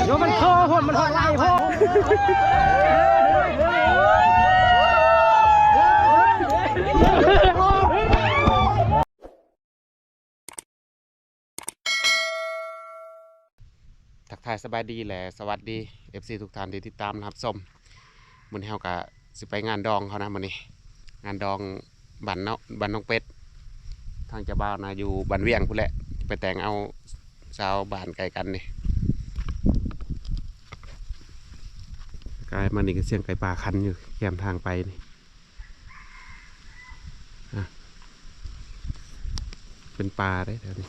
ໂຍມ ມັນພໍໂພດ ມັນຮອດໄຫຼໂພດ. ທັກທາຍສະບາຍດີ ແລະ ສະຫວັດດີ ເອັຟຊີ ທຸກທ່ານທີ່ຕິດຕາມຮັບຊົມ. ມື້ນີ້ເຮົາກະຊິໄປງານດອງເຂົານະ ມື້ນີ້ງານດອງບ້ານເນາະ ບ້ານໜອງເປັດ. ທາງເຈົ້າບ່າວນະຢູ່ບ້ານວຽງພຸ້ນແຫຼະ ໄປແຕ່ງເອົາສາວບ້ານໃກ້ກັນນີ້. ກາຍມານີ້ກະສຽງໄກ່ປ່າຂັນຢູ່ແຄມທາງໄປນີ້. ອ່ະ ເປັນປ່າເດ້ແຖວນີ້.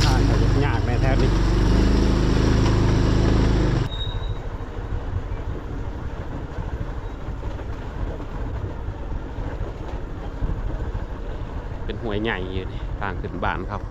ທາງກະຍາກແດ່ແຖວນີ້. ເປັນຫ້ວຍໃຫຍ່ຢູ່ນີ້ ທາງຂຶ້ນບ້ານເຂົາ.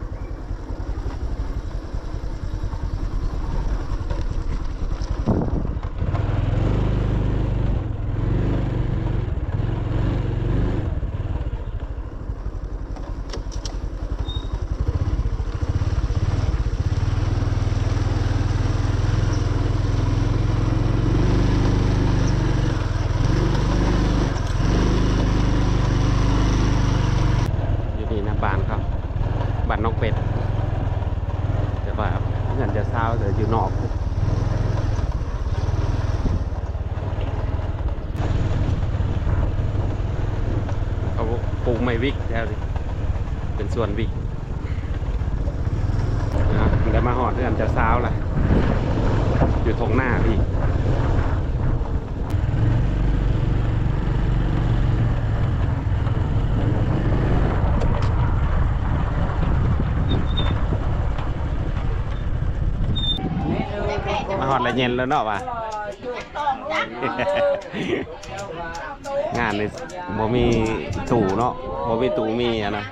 ຢູ່ນີ້ນະ ບ້ານເຂົາ ບ້ານໜອງເປັດ ແຕ່ວ່າເຮືອນເຈົ້າສາວຈະຢູ່ນອກ. ເຂົາປູກໄມ້ວິກແຖວນີ້ ເປັນສວນວິກ. ອ່າ ໄດ້ມາຮອດເຮືອນເຈົ້າສາວລະ ຢູ່ທົ່ງນາພີ້. ມາຮອດລະເຢັນແລ້ວເນາະວ່າ ງານນີ້ບໍ່ມີຕູ້ເນາະ ບໍ່ມີຕູ້ມີອັນນະ.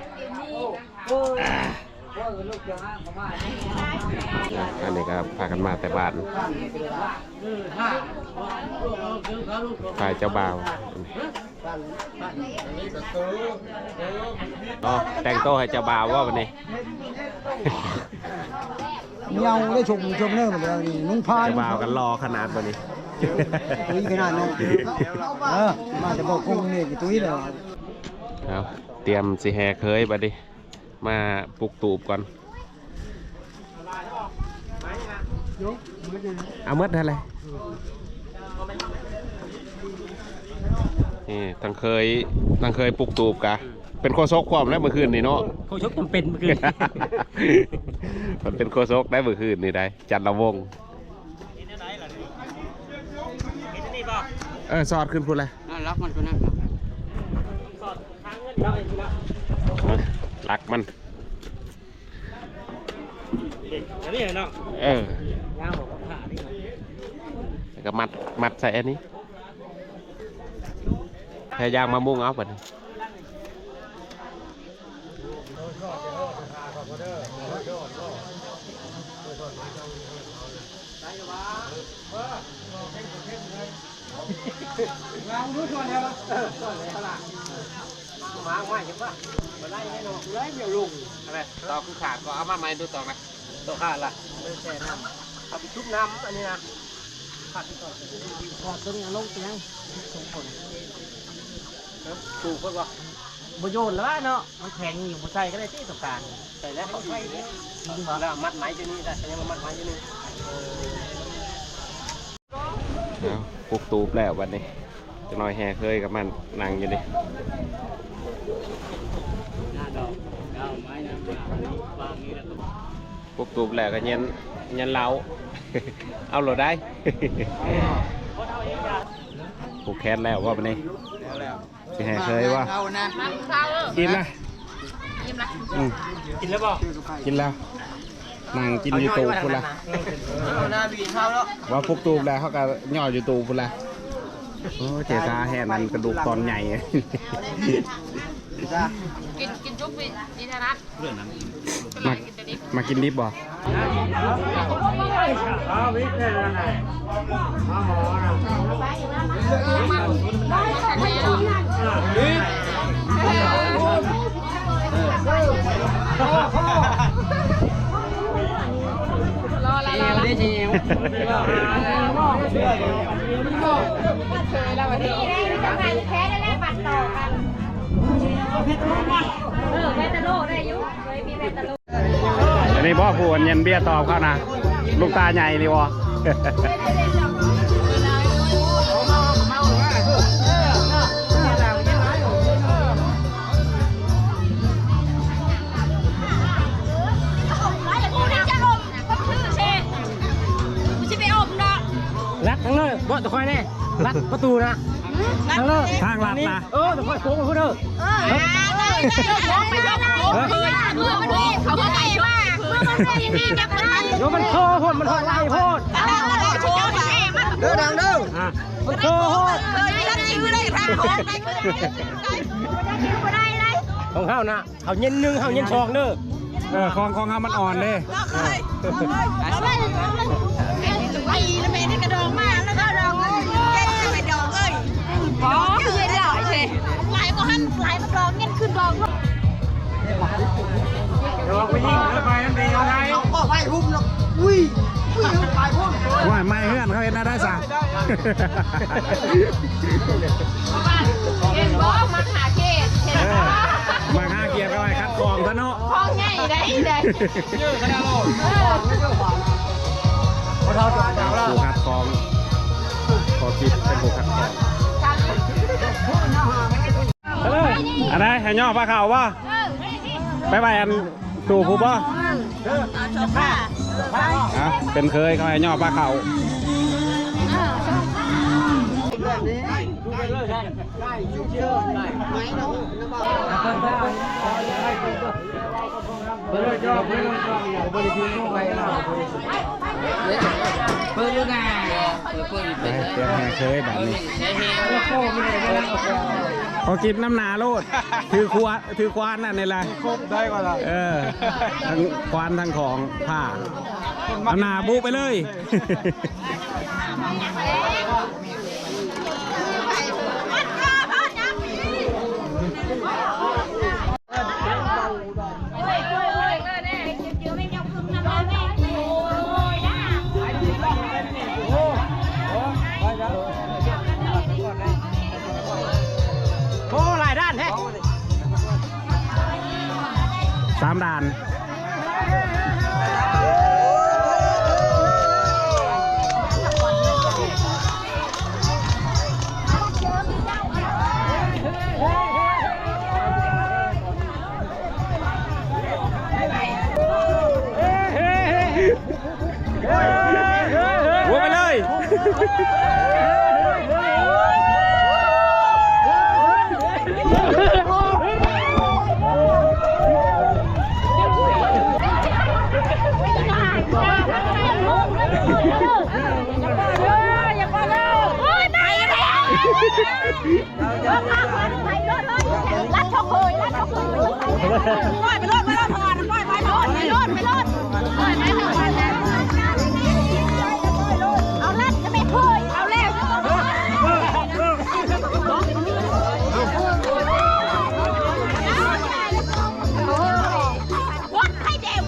ອັນນີ້ກະພາກັນມາແຕ່ບ້ານ ຝ່າຍເຈົ້າບ່າວ. ອໍ ແຕ່ງໂຕໃຫ້ເຈົ້າບ່າວບໍ່ບັດນີ້? ເຍົາໄດ້ຊົມ ຊົມເນີມາແລ້ວນີ້ ນຸ່ງຜ້າ ເຈົ້າບ່າວກະຫຼໍ່ຂະໜາດບັດນີ້ ຕຸ້ຍຂະໜາດນັ້ນ. ເອີ ມາແຕ່ບໍ່ກຸ້ງນີ້ຕຸ້ຍແລ້ວ. ເອົາ ຕຽມຊິແຫ່ເຂີຍບັດນີ້ ມາປຸກຕູບກ່ອນ. ເອົາໝົດຫັ້ນແຫຼະ. ນີ້ ທາງເຂີຍ ທາງເຂີຍປຸກຕູບກະເປັນໂຄສົກພ້ອມແລ້ວມື້ຄືນນີ້ເນາະ. ໂຄສົກຈຳເປັນມື້ຄືນ ມັນເປັນໂຄສົກໄດ້ມື້ຄືນນີ້ໄດ້ ຈັນລະວົງ. ເອີ ສອດຂຶ້ນພຸ້ນແຫຼະ ຫຼັກມັນຕົວນັ້ນ ຫຼັກມັນ. ອັນນີ້ເນາະ ເອີ ຍາວກວ່າຜ້ານີ້ ແລ້ວກະມັດ ມັດໃສ່ອັນນີ້ ແຜ່ຢາງມາມຸງເອົາບັດນີ້. ຕອກຄືຂາດ ກໍເອົາມາໃໝ່ດູຕອກນະ. ຕອກຂາດລະ ເອົາໄປຊຸບນ້ຳອັນນີ້ນະ. ຂາດຕົວນີ້ເອົາລົງຕຽງ ເອີ ປູກເພິ່ນບໍ່? ບໍ່ໂຍນລະເນາະ ມັນແຂງຢູ່ ບໍ່ໃສ່ກະໄດ້ຕິ ຕ້ອງການໃສ່ແລ້ວ ເອົາໄວ້ນີ້ ແລ້ວມັດໄມ້ຢູ່ນີ້ ແລ້ວຍັງມາມັດໄມ້ຢູ່ນີ້. ເອົາ ປຸກຕູບແລ້ວບັດນີ້ ຈັກໜ້ອຍແຫ່ເຂີຍກະມານັ່ງຢູ່ນີ້. ປຸກຕູບແລ້ວກະເຢັນ ເຢັນເຫຼົ້າ ເອົາໂລດໄດ໋. ຜູກແຂນແລ້ວບໍ່ບັດນີ້? ຊິແຫ່ເຂີຍບໍ່? ເອົານະ ອີ່ມລະ? ອີ່ມລະ? ອືມ ກິນແລ້ວບໍ່? ກິນແລ້ວ ນັ່ງກິນຢູ່ຕູ້ພຸ້ນລະ. ເອົານະ ບີເຂົ້າແລ້ວ ວ່າປຸກຕູບແລ້ວ ເຮົາກະຍໍ້ຢູ່ຕູ້ພຸ້ນລະ. ໂອ້ ເຈສາແຫ່ນັ້ນກະດູກຕອນໃຫຍ່. ກິນ ກິນຈຸກບີ ກິນ ມາ ມາກິນດິບບໍ່? ລໍລະ ລໍລະ ລໍລະ ແທ້ແລ້ວບັດຕໍ່ກັນ ເອີ ແວະຕາໂລໄດ້ຢູ່ ເຄີຍມີແວະຕາໂລ. ອັນນີ້ບໍ່ ຜູ້ອັນເຢັນເບຍຕອບເຂົານະ ລູກຕາໃຫຍ່ນີ້ບໍ່? ລັດທາງເລີຍ ບໍ່ຕະຄອຍແນ່ ລັດປະຕູນະ ທາງເລີຍ ທາງລັດນະ. ເອີ ເດີ ຂ້ອຍໂຄ້ງມາພຸ້ນເດີ ເອີ ໄດ້ ໄດ້ ໄດ້ ໄດ້ ເອີ ເອີ ມັນໂຄ້ງໂພດ ມັນຮອດໄວໂພດ ເດີ ດັງເດີ ມັນໂຄ້ງໂພດ ຂອງເຮົານະ ເຮົາເຢັນໜຶ່ງ ເຮົາເຢັນສອງເດີ. ເອີ ຂອງ ຂອງເຮົາມັນອ່ອນເດ້. ໄປລະແມ່ນກະດອງມາ ລະກະດອງ ເກັບໄປດອງເອີຍ ບໍ່ຄືຫຼາຍເດ້ ຫຼາຍກວ່າຫັ້ນ ຫຼາຍກວ່າດອງ ເງິນຄືດອງ. ດອກໄປຍິງ ເອີ ໄປນັ້ນເດ ເອົາໄດ້ ເອົາໄປຫຸ້ມເນາະ ອຸ້ຍ ອຸ້ຍ ໄປພຸ້ນ ໂອ້ຍ ໄມ້ເຮືອນເຂົາເຮັດແນວໃດຊະ? ເຫັນບໍ່ ມັກຫາເຂດ ເຫັນບໍ່ ເອີ ມັກຫາເຂດ ເຂົາໃຫ້ຄັດຂອງຊະເນາະ ຂອງໃຫຍ່ໄດ໋ ໄດ໋ ເອີ ຜູ້ຄັດຂອງ ຂໍຄິດເປັນຜູ້ຄັດຂອງ. ອັນໃດ ໃຫ້ຍໍຜ້າຂາວບໍ່? ໄປໄວ້ອັນ ຕູ້ຜູ້ບໍ່? ເອີ ເຈົ້າຂ້າ ເອົາ ເປັນເຂີຍເຂົາໃຫ້ຍໍປາເຂົ້າ. ເປີດຢູ່ນາ ເປີດ ເປີດ ເປີດ ເປີດ ເປີດ ເຮີ້ຍ ບາດນີ້ ຂໍກິນນຳໜ້າໂລດ ຖືຂວານ ຖືຂວານນັ້ນນີ້ແຫຼະ ຄົບໄດ້ກໍລະ ເອີ ທັງຂວານທັງຂອງ ຜ້າ ເອົາໜ້າບຸໄປເລີຍ. ໂອ້ ຫຼາຍດ້ານແທ້ ສາມດ້ານ. ໂອ້ ໄປເລີຍ ໂອ້ຍ ຕາຍແລ້ວ. ລັດຊອກເຄີຍ ລັດຊອກເຄີຍ ປ່ອຍໄປໂລດ ໄປໂລດ ໄປໂລດ ໄປໂລດ ໄປໂລດ ປ່ອຍໄປ ເອົາລັດ ແມ່ເຄີຍ ເອົາແລ້ວ ວັດໄຂ່ແດງ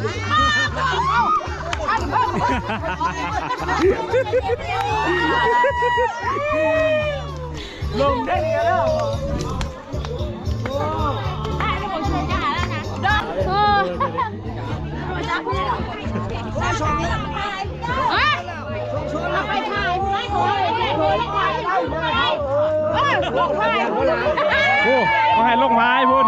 ລົງໄດ້ແລ້ວ. ໂອ້ ເຂົາໃຫ້ລົງພາຍພຸ້ນ.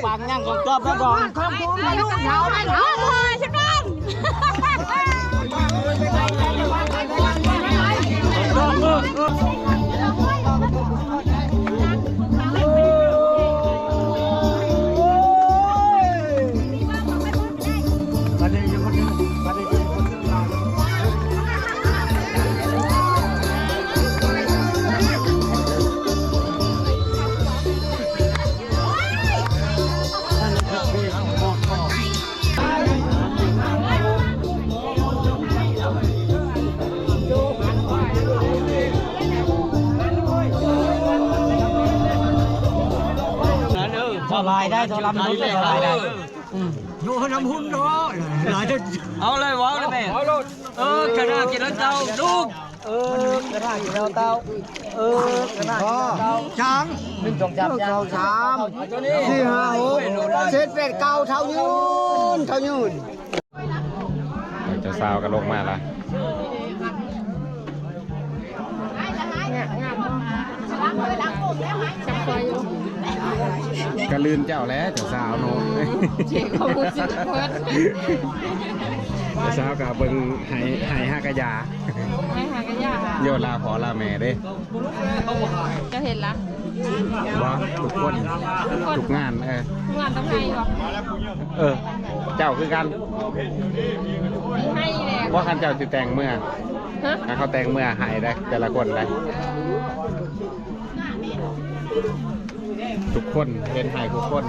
ປາກຍັງຂອງຈອບແລ້ວດອກ ຂອງກູລູກເຂົາແມ່ນເຮົາເລີຍຊັ້ນນັ້ນ. ບັດນີ້ຢູ່ຄົນໜຶ່ງ ບັດນີ້ຢູ່ຄົນໜຶ່ງ. ໄດ້ໂທລຳລຸກໄດ້ ຢູ່ນຳຫຸ່ນເນາະ ຫຼາຍເດີ. ເອົາເລີຍ ເວົ້າເລີຍແມ່. ເອີ ກະໜ້າກິນແລ້ວເຈົ້າ ລູກ. ເອີ ກະໜ້າກິນແລ້ວເຕົ້າ. ເອີ ກະໜ້າກິນແລ້ວເຕົ້າ. ສາມ ໜຶ່ງ ສອງ ສາມ ໜຶ່ງ ສອງ ສາມ ສີ່ ຫ້າ ຫົກ ເຈັດ ແປດ ເກົ້າ ເທົ່າຍືນ ເທົ່າຍືນ. ເຈົ້າສາວກໍລົງມາລະ. ກະລື່ນເຈົ້າແຫຼະ ເຈົ້າສາວເນາະ. ເສຍຄວາມຮູ້ສຶກເບິດ. ເຈົ້າສາວກໍເບິ່ງໄຫ ໄຫຫາກະຢາ ໄຫຫາກະຢາ ໂຍລາພໍ່ລາແມ່ເດ້. ເຈົ້າເຫັນລະ? ບໍ່ ທຸກຄົນ ທຸກຄົນ ທຸກງານ. ເອີ ທຸກງານຕ້ອງໄຫບໍ່? ເອີ ເຈົ້າຄືກັນ. ໄຫແຫຼະ. ບໍ່ ຄັນເຈົ້າຊິແຕ່ງເມືອ ຮະ ຄັນເຂົາແຕ່ງເມືອໄຫໄດ໋ ແຕ່ລະຄົນໄດ໋. ທຸກຄົນເຫັນໄຫທຸກຄົນ.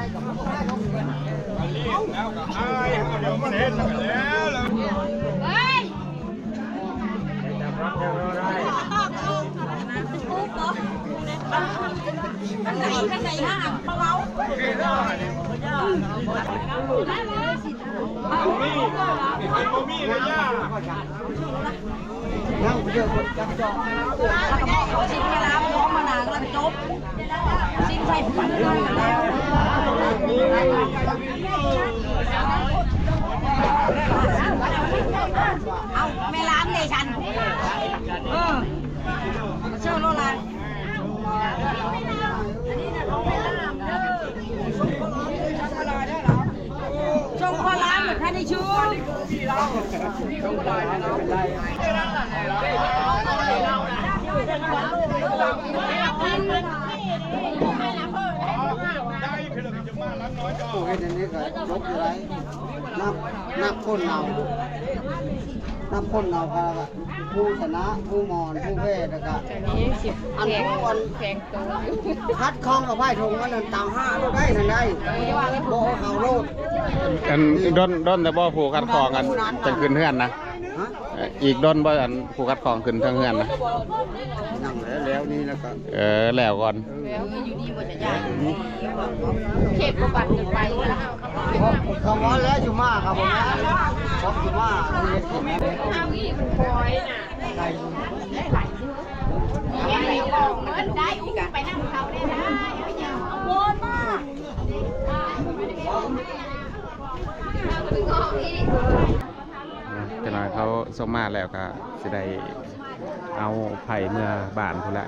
ເອົາແມ່ຫຼານເດ ສັນ ເອີ ເຊີໂລດລະ. ສົ່ງພໍ່ຫຼານບໍ່ທັນໄດ້ຊຸກ. ເຮັດອັນນີ້ກໍຈົບຢູ່ໄດ໋. ນັບ ນັບຄົນເອົາ ນັບຄົນເອົາກໍ ຜູ້ຊະນະ ຜູ້ມອນ ຜູ້ແພ້ ແລ້ວກະ ອັນນີ້ຊິ ອັນຜູ້ອັນແຂງໂຕ ຂັດຂ້ອງເອົາໄພ້ຖົງມັນນັ້ນ ຕາມຫາໂລດໄດ້ນັ້ນໄດ້ ບໍ່ເອົາເຂົ້າໂລດ. ອັນດົນ ດົນແລ້ວບໍ່ຜູ້ຂັດຂ້ອງ ອັນຈັ່ງຂຶ້ນເຮືອນນະ? ຮະ? ອີກດົນບໍ່ ອັນຜູ້ຂັດຂ້ອງຂຶ້ນເທິງເຮືອນນະ? ຍັງແຫຼະ ແລ້ວນີ້ແລ້ວກໍ ເອີ ແລ້ວກ່ອນ. ເອີ ແລ້ວຢູ່ນີ້ບໍ່ຈະຢ້ານ ເຂດບໍ່ບັດກັນໄປ. ເຂົາວ່າແລ້ວຢູ່ມາຄັບ ບໍ່ແມ່ນ ເພາະຢູ່ມາເຮັດກິນ ເຮົາອີກມັນຄອຍນະ ໄດ້ຢູ່ ໄດ້ຫຼາຍຢູ່. ໄປນຳເຂົາໄດ້ນະ ໂວນມາ. ຈັກໜ້ອຍເຂົາສົ່ງມາແລ້ວກໍຊິໄດ້ ເອົາໄພ້ເມືອບ້ານພຸ້ນລະ.